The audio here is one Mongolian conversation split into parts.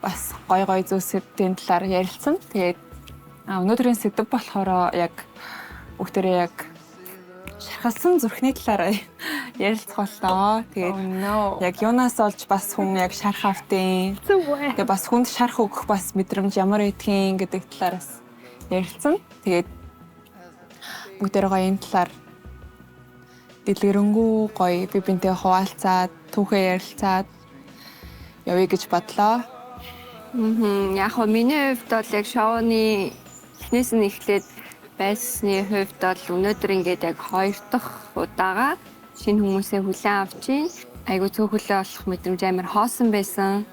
Бас гой гой зүйлсүүдийн талаар ярилцсан. Тэгээд өнөөдрийн сэдэв болохоор яг бүгдээрээ яг шархалсан зүрхний талаар ярилцах боллоо. Тэгээд яг юунаас олж бас хүн яг шарх автын. Тэгээ бас хүнд шарх өгөх бас мэдрэмж ямар байдгийг гэдэг талаар бас ярилцсан. Тэгээд бүгдээрээ гоё энэ талаар дэлгэрэнгүй гоё би бинтэй хуваалцаад, түүхээ ярилцаад явъя гэж бодлоо. Яг хоо миний хувьд бол яг шоуны эхнээс нь эхлээд байсны хувьд бол өнөөдөр ингээд яг хоёр дахь удаага шинэ хүмүүсээ хүлээн авч байна. Айгу цөөхөлөө болох мэдрэмж амар хоосон байсан.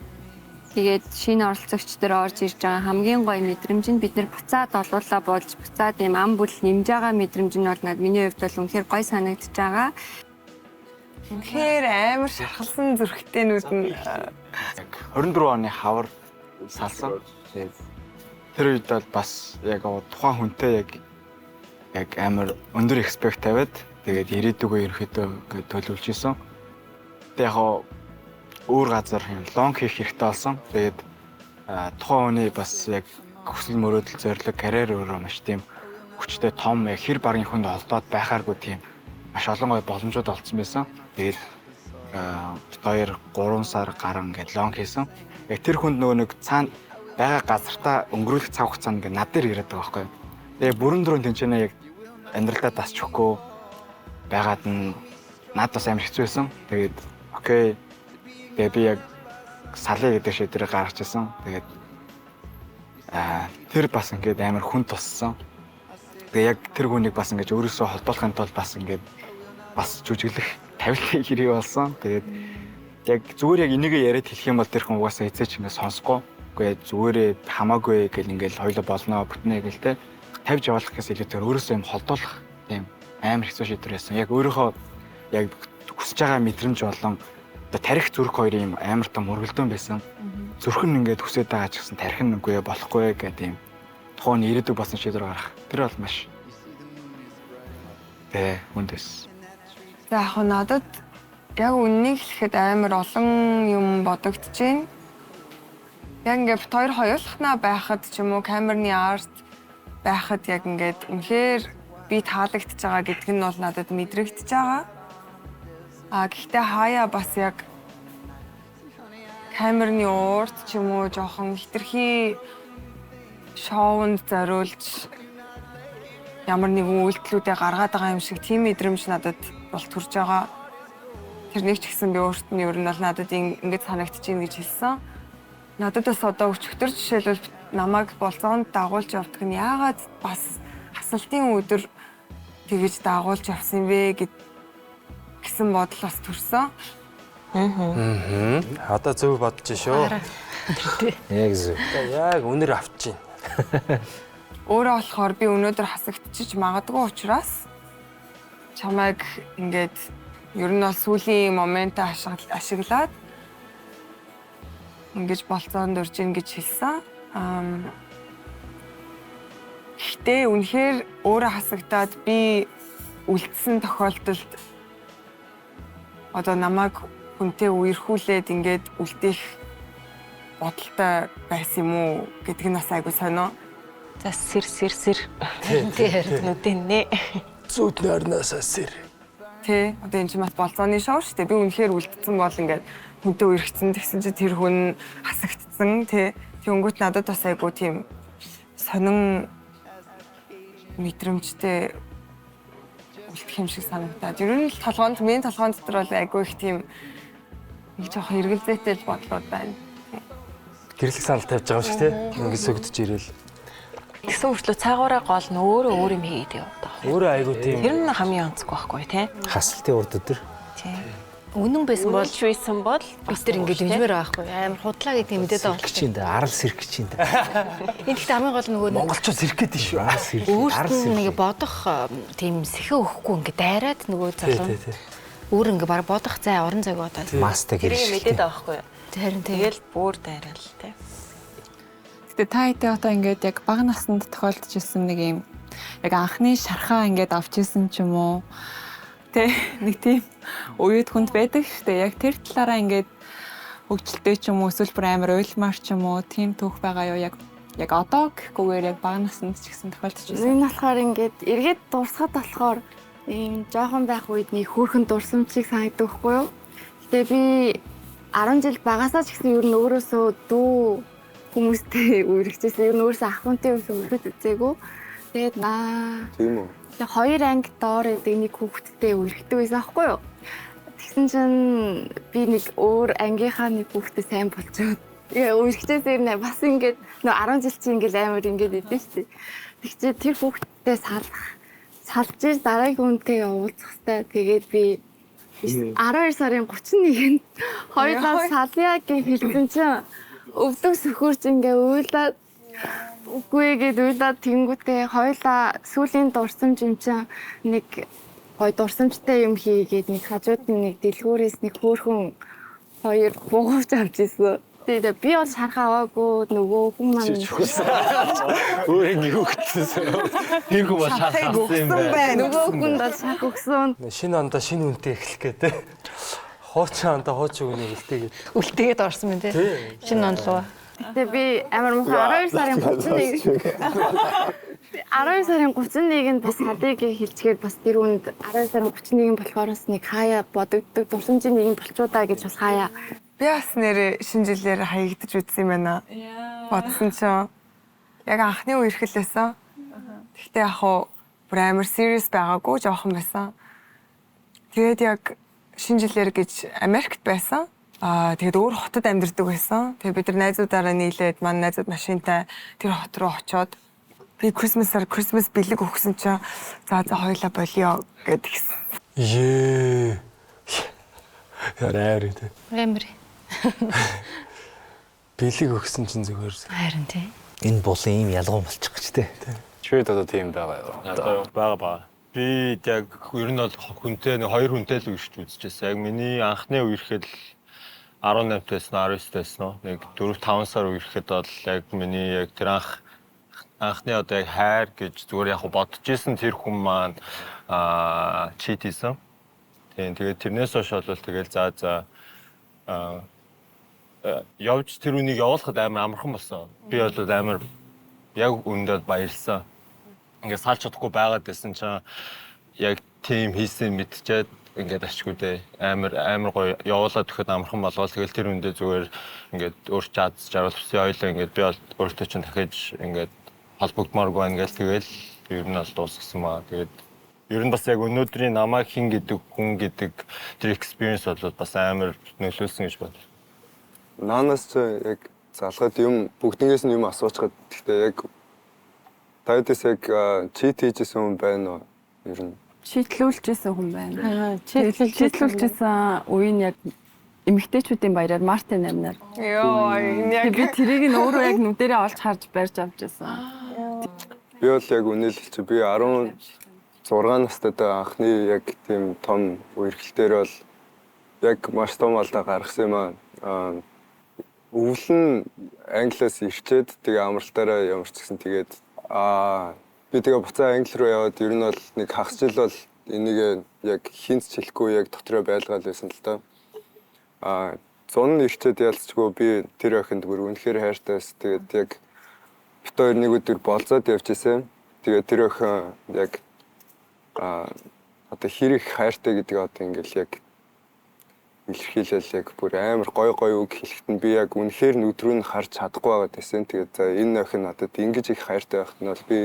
Тэгээд шинэ оролцогч нар орж ирж байгаа хамгийн гоё мэдрэмж нь бид нар буцаад олуулаа болж буцаад ийм ам бүл нэмж байгаа мэдрэмж нь бол над миний хувьд бол үнэхээр гоё санагдаж байгаа. Үнэхээр амар шархалсан зүрхтэйнүүд нь Яг 24 оны хавар салсан. Тэгээд тэр үед бол бас яг тухайн хүнтэй яг амар өндөр expect тавиад, тэгээд ирээдүгөө ерөөхдөө ингээд төлөвлөж исэн. Тэгээд яг өөр газар юм long хийх хэрэгтэй болсон. Тэгээд тухайн хүний бас яг хүсэл мөрөөдөл, зорилго, карьер өөрөө маш тийм хүчтэй, том, яг хэр багын хүнд холдоод байхааргүй тийм маш олон гоё боломжууд олцсон байсан. Тэгээд бид хоёр 3 сар гарan ингээд long хийсэн. Яг тэр хүнд нөгөө нэг цаана байгаа газартаа өнгөрүүлэх цаг хугацаанд ингээд над дээр ирээд байгаа байхгүй юу. Тэгээ бүрэн дөрөв тэнцэнэ яг амьдралдаа дасч өгөхгүй байгаад нь над бас амар хэцүү байсан. Тэгээд okay. Тэгээ би яг салъя гэдэг шийдвэрийг гаргаж ирсэн. Тэгээд тэр бас ингээд амар хүн туссан. Тэгээ яг тэр хүнийг бас ингээд өөрөөсөө холдуулахын тулд бас ингээд бас жүжиглэх тавилт хэрэг болсон. Тэгээд яг зүгээр яг энийгээ яриад хэлэх юм бол тэр хүн угаасаа эзээч ингээд сонсохгүй. Үгүй, зүгээрээ хамаагүй гэл ингээд хоёлоо болно, бүтнэ гэл те тавьж явуулах гэхээс илүүтэйгээр өөрөөсөө юм холдуулах тийм амар хэцүү шийдвэр байсан. Яг өөрийнхөө яг хүсэж байгаа мэдрэмж болон одоо тарих, зүрх хоёрын юм амар том мөргөлдөөн байсан. Зүрх нь ингээд хүсэж байгаа ч гэсэн тарих нь үгүй, болохгүй гэдэг юм тухайн ирээдүг болсон шийдвэр гаргах. Тэр бол маш тэ хүнд байсан. За, яг хөө надад яг үннийг хэлэхэд амар олон юм бодогдож байна. Яг ингээд бит хоёр хоёулахнаа байхад ч юм уу, камерны арт байхад яг ингээд үнэхээр би таалагдчихж байгаа гэдг нь бол надад мэдрэгдэж байгаа. А гэхдээ хаяа бас яг камерны урд ч юм уу жоохон хитрхи шоунд зориулж ямар нэгэн үйлдэлүүдээ гаргаад байгаа юм шиг тийм мэдрэмж надад бол төрж байгаа. Тэрнийг ч гэсэн би өөрт нь ер нь бол надад ингэж санагдчихээн гэж хэлсэн. Надад бас одоо өчигдөр жишээлбэл намайг болзоонд дагуулж явдаг нь яагаад бас хасалтын өдөр тэгэж дагуулж явсан бэ гэсэн бодол бас төрсөн. Одоо зөв бодож шүү. Яг зөв. Одоо яг үнэр авчих. Өөрөө болохоор би өнөөдөр хасагдчих магадгүй учраас чамайг ингээд ер нь бол сүүлийн момент ашиглаад ингэж болцоонд урж ийн гэж хэлсэн. Гэхдээ үнэхээр өөрөө хасагдаад би үлдсэн тохиолдолд одоо намайг хүнтэй үерхүүлээд ингээд үлдээх бодолтой байсан юм уу гэдг нь бас айгу сонио. За, сэр сэр сэр. Тий, нүдэн нэ. Зүуд нойрноосоо сэр. Тэ, одоо энэ чинь бас болзооны шоу шүү дээ. Би үнэхээр үлдсэн бол ингээд хүнтэй үерхсэн, тэгсэн чинь тэр хүн хасагдсан, тэ. Тэнгүүт надад бас айгу тийм сонин мэдрэмжтэй үлдэх юм шиг санагдаад. Ер нь л толгоонд, миний толгоон дотор бол айгу их тийм нэг жоох эргэлзээтэй л бодлууд байна. Гэрлэх санал тавьж байгаа юм шиг те. Ингээд сөгдөж ирээл. Тэгсэн мөртлөө цаагаараа гол нь өөрөө өөр юм хийгээд явдаг. Өөрөө айгуу тийм. Тэр нь хамгийн онцгой байхгүй тий. Хасалтын урд өдөр. Тий. Үнэн байсан бол Бол байсан бол бид тэр ингээд дэмжмээр байгаа байхгүй, амар худлаа гэдэг мэдээд байгаа Сэрх гэж юм да. Арал сэрх гэж юм да. Энэ гэхдээ хамгийн гол нөгөө нэг Монголчууд сэрх гээд шүү. Арал сэрх. өөрт Арал нь нэг сэрх. бодох тийм сэхэ өгөхгүй ингээд дайраад нөгөө Тий, залуу тий, тий. өөр ингээд баг бодох зай орон зайг бодоод. Мастай тэрийг гэрш. мэдээд байгаа байхгүй юу? Харин тий. Тэгэл бүр дайраал тий. Гэтэ та хэдий одоо ингээд яг бага наснд тохиолдож исэн нэг юм яг анхны шархаа ингээд авч исэн ч юм уу тэ нэг тийм уяд хүнд байдаг штэ, яг тэр талаараа ингээд Хөгжилтэй ч юм уу эсвэл бүр амар уйлмаар ч юм уу, тийм түүх байгаа юу, яг яг одоо гэхгүйгээр яг бага наснд ч гэсэн тохиолдож байсан? Энэ болохоор ингээд эргээд дурсахад болохоор ийм жоохон байх үед нэг хөөрхөн дурсамжийг санагддаг хгүй юу? Гэтэ би 10 жил багасаа ч гэсэн ер нь өөрөөсөө дүү хүмүүстэй үерхчихсэн. Ер нь өөрөөсөө ах хүнтэй ерөөсөө үерхэж үзээгүй. Тэгээд наа Тийм үү? Тэгээ хоёр анги доор байдаг нэг хүүхэдтэй үерхдэг байсан аахгүй юу? Тэгсэн чинь би нэг өөр ангийнхаа нэг хүүхэдтэй сайн болчиход. Тэгээ үерхчээс ер нь бас ингээд нөө 10 жил чинь ингээд амар ингээд идэв шүү дээ. Тэг чи тэр хүүхэдтэй салах салж иж дараагийн хүнтэй уулзах хэвээр. Тэгээд би 12 сарын 31-нд хоёулаа салъя гэж хэлсэн чинь өвдөг сөхөрч ингээ уйлаад, үгүй гэд уйлаад, тэнгүүтээ хоёулаа сүүлийн дурсамж юм чинь нэг гой дурсамжтай юм хийгээд нэг хажуудын нэг дэлгүүрээс нэг хөөрхөн хоёр бугуувч авч ирсэн. Тэгээд би бол шарх аваагүй, нөгөө хүн маань Өөр ингэ хүүхдсэн. Тэр хүн бол шарх авсан юм байна. Нөгөө хүн бол шарх өгсөн. Шинэ ондоо шинэ үнтэй эхлэх гээд. Хуучин ондоо хуучин үнийг үлдээгээд. Үлдээгээд орсон юм тий. Шинэ он руу. Тэгээ би амар муухай 12 сарын 31 12 сарын 31-нд бас хадыг хэлчихээр бас тэр хүнд 12 сарын 31 болохоор бас нэг хаяа бодогддог дурсамжийн нэгэн болчуудаа гэж бас хаяа. Би бас нэрээ шинэ жилээр хаягдаж үзсэн юм байна. Бодсон чинь яг анхны үерхэл байсан. Гэхдээ яг хуу бүр амар serious байгаагүй, жоохон байсан. Тэгээд яг шинэ жилээр гэж Америкт байсан. Аа, тэгээд өөр хотод амьдардаг байсан. Тэгээд бид нар найзуудаараа нийлээд, манай найзууд машинтай тэр хот руу очоод би Christmas-аар Christmas бэлэг өгсөн чинь за за хоёлаа болио гэдгийгсэн. Ее. Яар тий. Амар. Бэлэг өгсөн чинь зүгээр. Харин тий. Энэ булан ийм ялгуун болчих гэж тий. Чид одоо тийм байгаа юу? Одоо байгаа баа. Би яг ер нь бол хүнтэй нэг хоёр хүнтэй л үерхэж үзчихсэн. Яг миний анхны үерхэл 18 байсан, 19 байсан уу? Нэг 4 5 сар үерхэд бол яг миний яг тэр анхны одоо яг хайр гэж зүгээр яг бодож исэн тэр хүн маань cheat хийсэн. Тийм, тэгээд тэрнээс хойш бол тэгэл за за явж тэр үнийг явуулахад амар амархан болсон. Би бол амар яг үүндээ баярлсан. Ингээд салж чадахгүй байгаад байсан чинь яг тийм хийсэн мэдчихэд ингээд ачгүй дээ. Амар амар гоё явуулаад өгөхөд амархан болгоод тэгэл тэр үндэ зүгээр ингээд өөр чад жаргал бүсийн ойлоо ингээд би бол өөртөө чинь дахиж ингээд холбогдмооргүй байна гэл тэгэл ер нь бол дуусгасан маа. Тэгээд ер нь бас яг өнөөдрийн намайг хин гэдэг хүн гэдэг тэр experience бол бас амар нөлөөлсөн гэж бодлоо. Наанаас ч яг залхад юм бүгднгээс нь юм асуучхад, гэхдээ яг тайдас яг cheat хийжсэн хүн байна уу? Ер нь. Cheat лүүлжсэн хүн байна. Cheat лүүлжсэн үе нь яг эмэгтэйчүүдийн баяраар мартын 8-наар. Йоо, энэ яг Би тэрийг нь өөрөө яг нүдэрээ олж харж барьж авч байсан. Би бол яг үнэл чи би 16 настай анхны яг тийм том үерхэл дээр бол яг маш том алдаа гаргасан юм аа. Өвөл нь Англиас ирчээд тэгээ амралтаараа ямар ч гэсэн тэгээд би тэгээ буцаа Англи руу яваад ер нь бол нэг хагас жил бол энийг яг хинц хэлэхгүй яг дотроо байлгаал байсан л да. Зун нь ирчээд ялцчгүй би тэр охинд бүр үнэхээр хайртай байсан. Тэгээд яг бит хоёр нэг өдөр болзоод явж исэн. Тэгээд тэр охин яг одоо хэр их хайртай гэдэг одоо ингээл яг илэрхийлэл яг бүр амар гой гой үг хэлэхэд нь би яг үнэхээр нүд рүү нь харж чадахгүй байгаад байсан. Тэгээд за, энэ охин надад ингэж их хайртай байхад нь бол би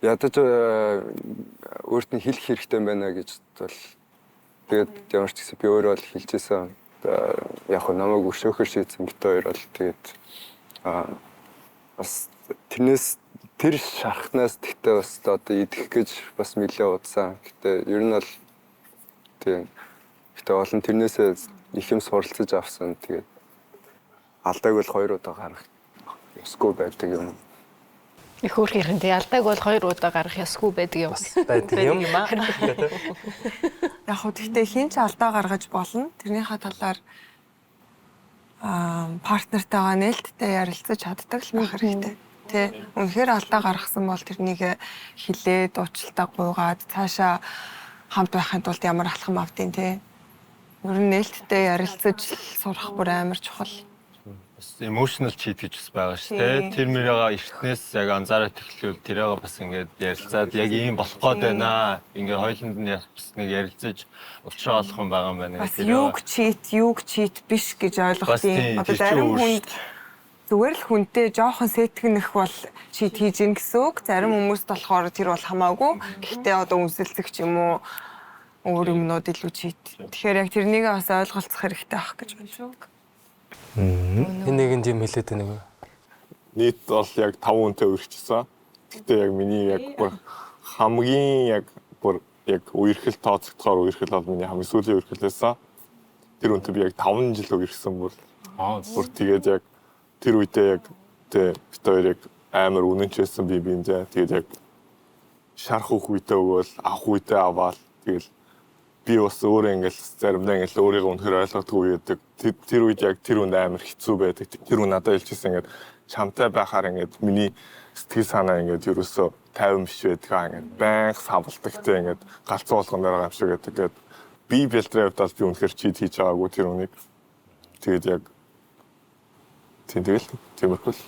ядаж өөрт нь хэлэх хэрэгтэй байна гэж бол тэгээд ямар ч гэсэн би өөрөө бол хэлжсэн. Яг хөө намайг өршөөхөр шийдсэн бит хоёр бол тэгээд бас тэрнээс тэр шархнаас тэгтээ бас одоо идэх гэж бас нэлээ удсан. Гэтэ ер нь бол тийм. Гэтэ олон тэрнээсээ их юм суралцаж авсан. Тэгээд алдааг бол хоёр удаа гаргах ёсгүй байдаг юм. Их хөөрхөн тий, алдааг бол хоёр удаа гаргах ёсгүй байдаг юм. Байдаг юм. Яг хөө тэгтээ хин ч алдаа гаргаж болно. Тэрнийхээ талаар партнертайгаа нээлттэй ярилцаж чаддаг л байх хэрэгтэй. Тэ, үнэхээр алдаа гаргасан бол тэрнийг хилээд, уучлалтаа гуйгаад цаашаа хамт байхын тулд ямар алхам авдیں۔ Тэ. Ер нь нээлттэй ярилцаж сурах бүр амар чухал. Бас emotional cheat гэж бас байгаа шүү дээ. Тэр мөрөөгөө эртнээс яг анзаараад эхлэвэл тэрээгээ бас ингээд ярилцаад яг ийм болох гээд байна. Ингээд хоёуланд нь яг бас нэг ярилцаж учраа олох юм байгаа юм байна. Бас юуг cheat, юуг cheat биш гэж Бас ойлгох тийм, юм. Одоо тэр чинь зарим өөр хүнд зүгээр л хүнтэй жоохон сэтгэнэх бол cheat хийж гин гэсэн үг. Зарим хүмүүст болохоор тэр бол хамаагүй. Гэхдээ одоо үнсэлцэх ч юм уу өөр юмнууд илүү cheat. Тэгэхээр яг тэрнийг бас ойлголцох хэрэгтэй байх гэж боддог. Энэ нэгэн тийм хэлээд байна уу? Нийт бол яг 5 хүнтэй үерхчихсэн. Гэхдээ яг миний яг бүр хамгийн яг бүр яг үерхэл тооцогдохоор үерхэл бол миний хамгийн сүүлийн үерхэл байсан. Тэр хүнтэй би яг 5 жил үерхсэн бүр. Бүр тэгээд яг тэр үедээ яг тэ бид хоёр яг амар үнэнч байсан би биэндээ. Тэгээд яг шарх өгөх үедээ өгөөл, авах үедээ аваал. Тэгэл би бас өөрөө ингээл заримдаа ингээл өөрийгөө үнэхээр ойлгодгүй байдаг. Тэр үед яг тэр үнд амар хэцүү байдаг. Тэр үн надад хэлчихсэн ингээд чамтай байхаар ингээд миний сэтгэл санаа ингээд ерөөсөө тайван биш байдгаа ингээд байнга савладаг те ингээд галзуу болгон дээр байгаа юм шиг байдаг. Тэгээд би бэлтрээ хувьд бол би үнэхээр cheat хийж байгаагүй тэр үнийг. Тэгээд яг тийм тэгэл тиймэрхүү л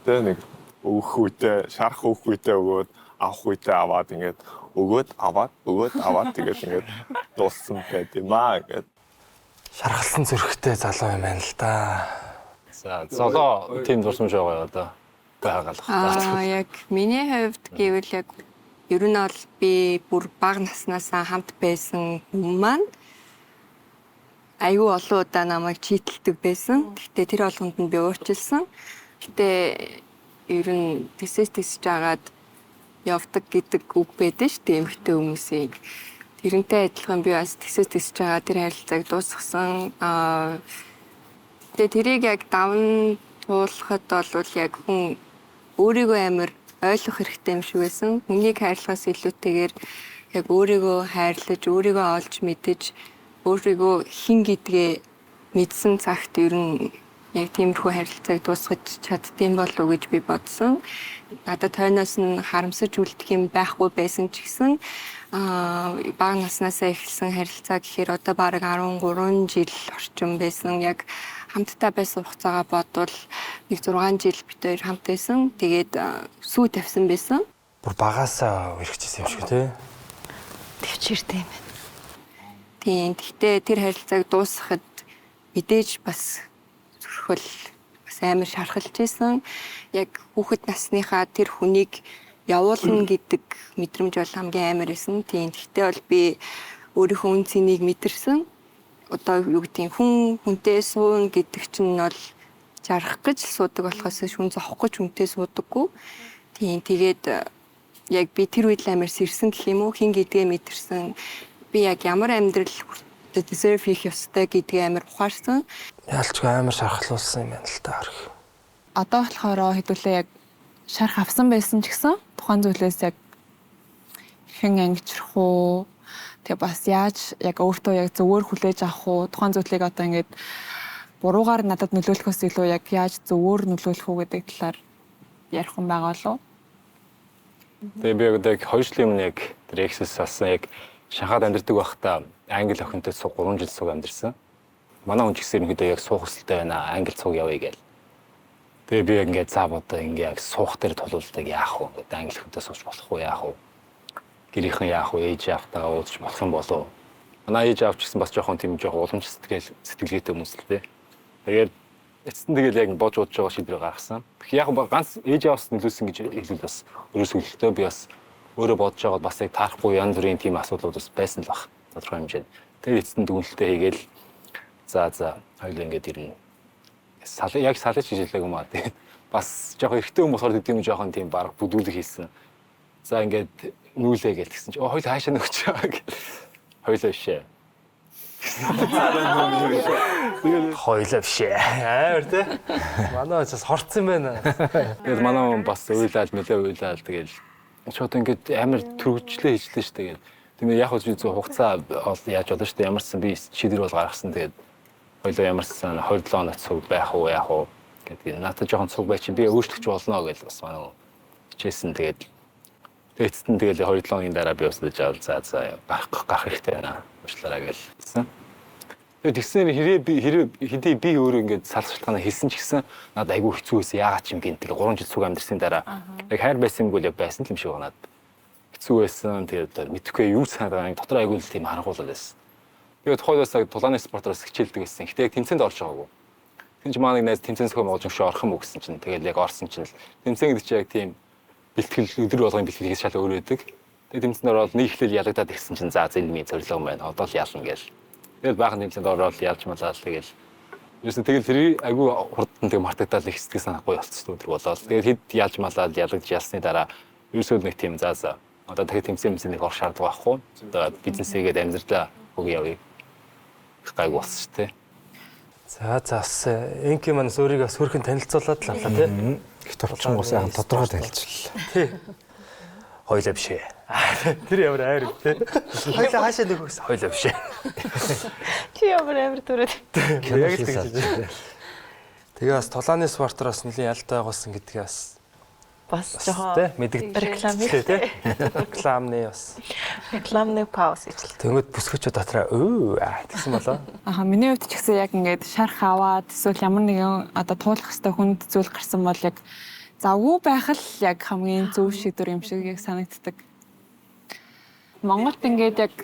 тэ нэг өгөх үедээ шарах өгөх үедээ өгөөд авах үедээ аваад ингээд өгөөд аваад өгөөд аваад тэгээд ингээд дууссан байд юм аа ингээд. Шархалсан зүрхтэй залуу юм байна л да. За золоо тийм дурсамж байгаа юу одоо байгалах. Яг миний хувьд гэвэл яг ер нь бол би бүр бага наснаасаа хамт байсан хүн маань аюу олон удаа намайг cheat элдэг байсан. Гэхдээ тэр болгонд нь би уурчилсан. Гэтэ ер нь тэсээс тэсэж агаад явдаг гэдэг үг байдаг шүү дээ эмэгтэй хүмүүсийн. Тэрнтэй адилхан би бас тэсээс тэсэж байгаа тэр харилцааг дуусгасан. Тэгээ тэрийг яг даван туулахад бол яг хүн өөрийгөө амар ойлгох хэрэгтэй юм шиг байсан. Хүнийг хайрлахаас илүүтэйгээр яг өөрийгөө хайрлаж, өөрийгөө олж мэдэж, өөрийгөө хэн гэдгээ мэдсэн цагт ер нь яг тиймэрхүү харилцааг дуусгаж чаддсан болов уу гэж би бодсон. Надад тойноос нь харамсаж үлдэх юм байхгүй байсан ч гэсэн бага наснаасаа эхэлсэн харилцаа гэхээр одоо бараг 13 жил орчим байсан. Яг хамтдаа байсан хугацаагаа бодвол нэг 6 жил бид хоёр хамт байсан. Тэгээд сүү тавьсан байсан. Бүр багасаа үерхчихсэн юм шиг тий. Төвчээртэй юм байна. Тийм. Гэхдээ тэр харилцааг дуусгахад мэдээж бас зүрхэл бас амар шархалж исэн. Яг хүүхэд насныхаа тэр хүнийг явуулна гэдэг мэдрэмж бол хамгийн амар байсан. Тийм. Гэхдээ бол би өөрийнхөө үн цэнийг мэдэрсэн. Одоо юу гэдгийг хүн хүнтэй суун гэдэг чинь бол жаргах гэж суудаг болохоос хүн зовх гэж хүнтэй суудаггүй. Тийм. Тэгээд яг би тэр үед л амар сэрсэн гэх юм уу хэн гэдгээ мэдэрсэн. Би яг ямар амьдрал deserve хийх ёстой гэдгээ амар ухаарсан. Яалчгүй амар шархлуулсан юм байна л та харах. Одоо болохоор хэдүүлээ яг шарх авсан байсан ч гэсэн тухайн зүйлээс яг хэн ангижрах уу? Тэгээ бас яаж яг өөртөө яг зөвөр хүлээж авах уу? Тухайн зүйлийг одоо ингээд буруугаар надад нөлөөлөхөөс илүү яг яаж зөвөр нөлөөлөх үү гэдэг талаар ярих юм байгаа болов уу? Тэгээ би яг 2 жилийн өмнө яг тэр эксэс алсан яг Шанхайд амьдардаг байхдаа англи охинтой цуг 3 жил цуг амьдарсан. Манай хүн ч гэсэн ерөнхийдөө яг суух хүсэлтэй байна. Англи цуг явъя гээл. Тэгээ би яг ингээд заа бодоо ингээд яг суух дээр тулуулдаг яах вэ? Ингээд англи охинтой сууж болох уу яах вэ? Гэрийнхэн яах вэ? Ээж аавтайгаа уулзч болох юм болов уу? Манай ээж аав ч гэсэн бас жоохон тийм жоохон уламж сэтгэлгээтэй хүмүүс л дээ. Тэгээд эцэст нь тэгэл яг бодж бодож байгаа шийдвэр гаргасан. Тэгэхээр яг ганц ээж аавс нөлөөсөн гэж хэлбэл бас өрөөсгөлтөө би бас өөрөө бодож байгаад бас яг таарахгүй янз бүрийн тийм асуудлууд бас байсан л баг. Тодорхой хэмжээнд. Тэгээд эцэст нь дүгнэлтээ хийгээл за хоёул ингээд ирнэ. Яг салж гэж хэлээг юм аа. Тэгээд бас жоохон эрэгтэй хүн болохоор гэдэг юм жоохон тийм бараг бүдүүлэг хийсэн. За ингээд нүүлээ гээл тэгсэн чи хоёул хаашаа нөгч байгаа гэл. Хоёулаа бишээ. Хоёулаа бишээ. Амар тий. Манай бас хорцсон байна. Тэгээд манай хүн бас уйлаал нөлөө уйлаал тэгэл шууд ингээд амар төрөгжлөө хийжлээ шүү дээ. Тэгээд яг хөө зөв хугацаа бол яаж болно шүү дээ. Ямар ч сан би шийдвэр бол гаргасан. Тэгээд хоёулаа ямар ч сан 27 хоног цуг байх уу яах уу гэдэг. Надад жоохон цуг бай чи би өөрчлөгч болно гэж бас манай хүн хичээсэн. Тэгээд эцэст нь тэгэл 27 хоногийн дараа би бас жаал за гарах хэрэгтэй байна. Уучлаарай гэлсэн. Тэгээд тэгснээр хэрэг би хэрэг хэдий би өөрөө ингээд салах шалтгаанаа хэлсэн ч гэсэн надад айгүй хэцүү байсан. Яагаад ч юм гинт 3 жил цуг амьдэрсний дараа яг хайр байсан юм бол яг байсан л юм шиг байна надад. Хэцүү байсан. Тэгээд мэдэхгүй юу санаад байгаа юм. Дотор айгүй л тийм харанхуулал байсан. Тэгээд тухайд бас тулааны спортоор хичээлдэг байсан. Гэтэ яг тэмцээнд орж байгаагүй. Тэгэн чи маа нэг найз тэмцээн зохион байгуулж өгшөө орох юм уу гэсэн чинь тэгэл яг орсон чинь л тэмцээн гэдэг чинь яг тийм бэлтгэл өдөр болгон бэлтгэлээс шал өөр байдаг. Тэгээд тэмцээнд ороод нэг эхлэл ялагдаад ирсэн чинь за энэ миний зорилго юм байна. Одоо л ялна гээл. Тэгэл баахан тэмцээнд ороод ялж малаал тэгэл. Ерөөсөн тэгэл тэр айгүй хурдан тэг мартагдаад их сэтгэл санаа гоё болцсон өдөр болоод тэгэл хэд ялж малаал ялагдж ялсны дараа ерөөсөө нэг тийм за за одоо дахиад тэмцээн мэмцээнийг орох шаардлага байхгүй. Одоо бизнес хийгээд амьдралаа хөг явъя. Их гайгүй болсон шүү дээ. За за бас Энки манаас өөрийгөө бас хөрхэн танилцуулаад л авлаа тий. Их товчхон сайхан тодорхой танилцууллаа. Тий. Хоёлаа биш ээ. Тэр ямар айр юм тий. Хоёлаа хаашаа нөхөх гэсэн хоёлаа биш ээ. Чи ямар амар түрээд. Яг л тэгж. Тэгээ бас тулааны спортоор бас нэлийн ялтай байгуулсан гэдгээ бас Бас жоохон тий мэдэгдэж реклам тий. Рекламны бас. Рекламны пауз гэж л. Тэнгүүд бүсгүүчүүд дотроо өө гэсэн болоо. Аха, миний хувьд ч гэсэн яг ингээд шарх аваад эсвэл ямар нэгэн одоо туулах хэвээр хүнд зүйл гарсан бол яг завгүй байх л яг хамгийн зөв шийдвэр юм шиг яг санагддаг. Монголд ингээд яг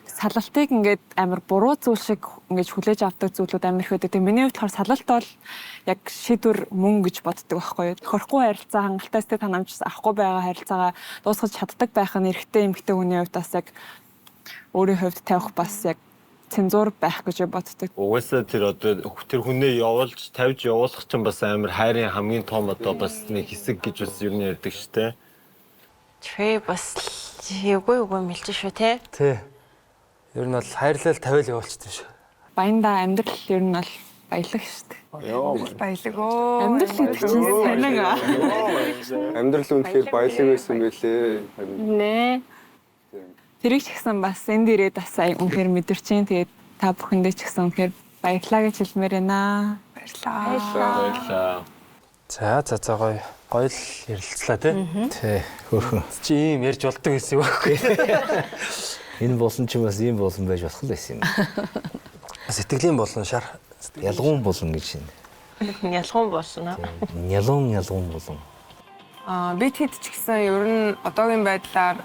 салалтыг ингээд амар буруу зүйл шиг ингээд хүлээж авдаг зүйлүүд амар их байдаг. Тэгээ миний хувьд болохоор салалт бол яг шийдвэр мөн гэж боддог байхгүй юу. Хөрөхгүй харилцаа, хангалттай сэтгэл ханамж авахгүй байгаа харилцаагаа дуусгаж чаддаг байх нь эрэгтэй эмэгтэй хүний хувьд бас яг өөрийн хувьд тавих бас яг цензуур байх гэж боддог. Угаасаа тэр одоо тэр хүнээ явуулж тавьж явуулах чинь бас амар хайрын хамгийн том одоо бас нэг хэсэг гэж бас ер нь ярьдаг шүү дээ. Чи бас эвгүй эвгүй мэлж шүү те. Тий. Ер нь бол хайрлал тавиал явуулчихсан шүү. Баяндаа амьдрал ер нь бол баялаг шүү дээ. Йоо. Баялаг өө. Амьдрал гэдэг чинь сонин. Амьдрал үнэхээр баялаг байсан байлээ. Нэ. Тэрийг ч гэсэн бас энд ирээд бас ая үнэхээр мэдэрч чинь. Тэгээд та бүхэндээ ч гэсэн үнэхээр баярлалаа гэж хэлмээр байна. Баярлалаа. Баярлалаа. За за за гоё гоё л ярилцлаа тий. Тий, хөөрхөн. Чи ийм ярьж болдог гэсэн юм аахгүй. Энэ болон чи бас ийм болон байж болох л байсан юм. Сэтгэлийн болон шар Ялгуун болон гэж байна. Ялгуун болно. Нялуун ялгуун болон. Аа би тэд ч гэсэн ер нь одоогийн байдлаар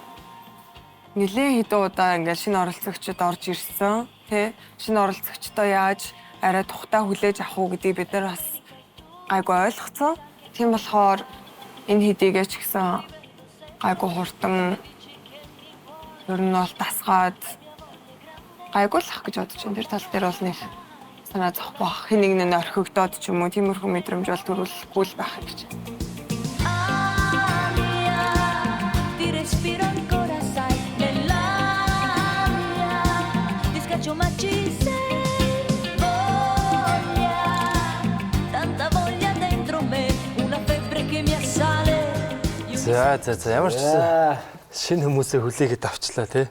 нэлээд хэдэн удаа ингээд шинэ оролцогчид орж ирсэн тий. Шинэ оролцогчдоо яаж арай тухтай хүлээж авах уу гэдгийг бид нар бас гайгүй ойлгоцсон. Тийм болохоор энэ хэдийгээ ч гэсэн гайгүй хурдан ер нь бол дасгаад гайгүй л ах гэж бодож байна. Тэр тал дээр бол нэг санаа зовхгүй бах. Хэн нэг нь орхигдоод ч юм уу тиймэрхүү мэдрэмж бол төрүүлэхгүй л байх гэж. Ti respiro ancora, sai, nell'aria ti schiaccio ma ci sei. Voglia, tanta voglia dentro me, una febbre che mi assale. За за за ямар ч гэсэн шинэ хүмүүсээ хүлээгээд авчлаа тий.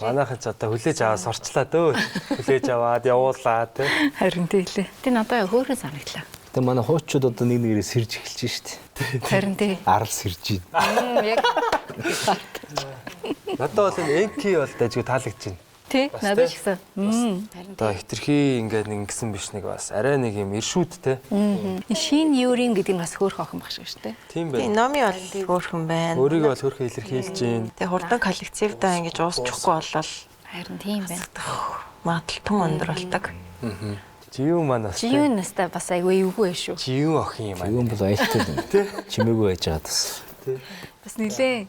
Манайхан ч одоо хүлээж аваа сурчлаа дөө. Хүлээж аваад явуулаа тий. Харин тий лээ. Тэ надад хөөрхөн санагдлаа. Тэгээ манай хууччууд одоо нэг нэгээрээ сэрж эхэлж шít. Харин тий. Арал сэрж байна. Яг Надад бол энэ Энки бол дайжгүй таалагдж байна. тий Бас надад тий. ч гэсэн. Харин Одоо хитрхи ингээд нэг ингэсэн биш нэг бас арай нэг юм иршүүд те. Шин юрин гэдэг нь бас хөөрхөн охин баг шиг шүү дээ. Тийм Тийм байна. номи бол хөөрхөн байна. Өөрийгөө бол хөөрхөн илэрхийлж байна. Тэгээ хурдан коллективдаа ингэж уусчихгүй болол Харин тийм байна. магадлал тун өндөр болдог. Живүн маань бас те. Живүн настай бас айгүй эвгүй шүү. Живүн охин юм аа. Юу бол аюултай юм. Чимээгүй байж байгаа бас. Бас нилээ.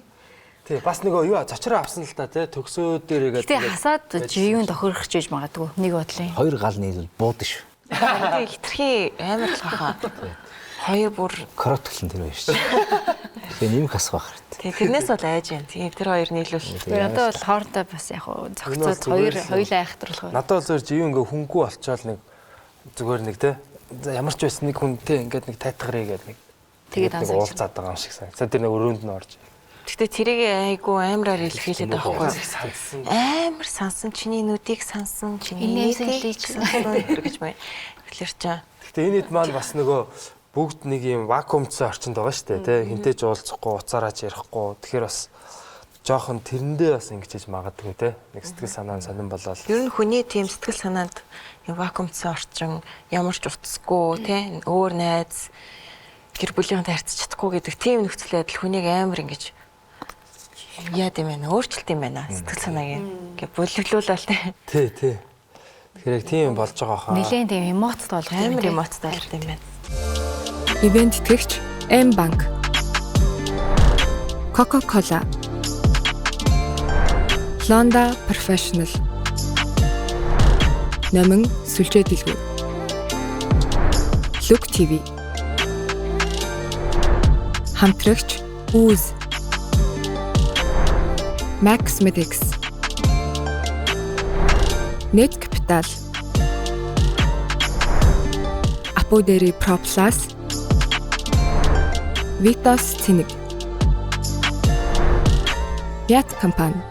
Тий, бас нөгөө юу зочроо авсан л та те төгсөө дээр игээд. Гэтэ хасаад живүн тохирох гэж магадгүй нэг бодлын. Хоёр гал нийлвэл бууд шүү. Тэгээ хитрхи амар л хаа. Хоёр бүр Кротглон тэр хоёр шүү. Тэгээ нэмэх асах байх хэрэгтэй. тий тэрнээс бол айж юм. Тийм тэр хоёр нийлүүл. Тэгээ надад бол хоорондоо бас яг хуу зохицоод Энэ бол хоёр зүгээр л- хоёулаа айхтруулах. Надад бол зөв живүн ингээ хүнгүй болчоол нэг зүгээр нэг те. За ямар ч байсан нэг хүнтэй ингээд нэг тайтгарыг гээд нэг Тэгээд нэг ансагч. уулзаад байгаа юм шиг санагд. За тэр нэг өрөөнд нь орж. Гэтэ тэрийг айгүй амараар илэрхийлээд байгаа байхгүй юу? Сансан. Амар сансан чиний нүдийг сансан чиний Инээмсэн нийтийг лич. сансан тэр гэж мэ. Тэгэхээр чаа Гэтэ энэ хэд маань бас нөгөө бүгд нэг юм вакуумцсан орчинд байгаа шүү дээ тий. Хинтээ ч уулзахгүй, уцаараа ч ярихгүй. Тэгэхээр бас Жоохон тэрэндээ бас ингэж хийж магадгүй те. Нэг сэтгэл санаа нь сонирн болоод. Ер нь хүний тийм сэтгэл санаанд юм вакуумцсан орчин ямар ч утасгүй те өөр найз гэр бүлийнхэнтэй харьцаж чадахгүй гэдэг тийм нөхцөл байдал хүнийг амар ингэж яад юм байна өөрчлөлт юм байна сэтгэл санааг ингээ булиглуулаад те. Тий, тий. Тэгэхээр яг тийм болж байгаа хаа. Нилээн тийм эмоцд болох юм Амар тий. эмоцтой болт юм байна. Ивент тэтгэгч M Bank. Coca-Cola. Londa Professional. Номин сүлжээ дэлгүүр. Look TV. Хамтрагч Үүз. Max Medics. Net Capital. Аподери Pro Plus. Vitos Цэник. Ят компани.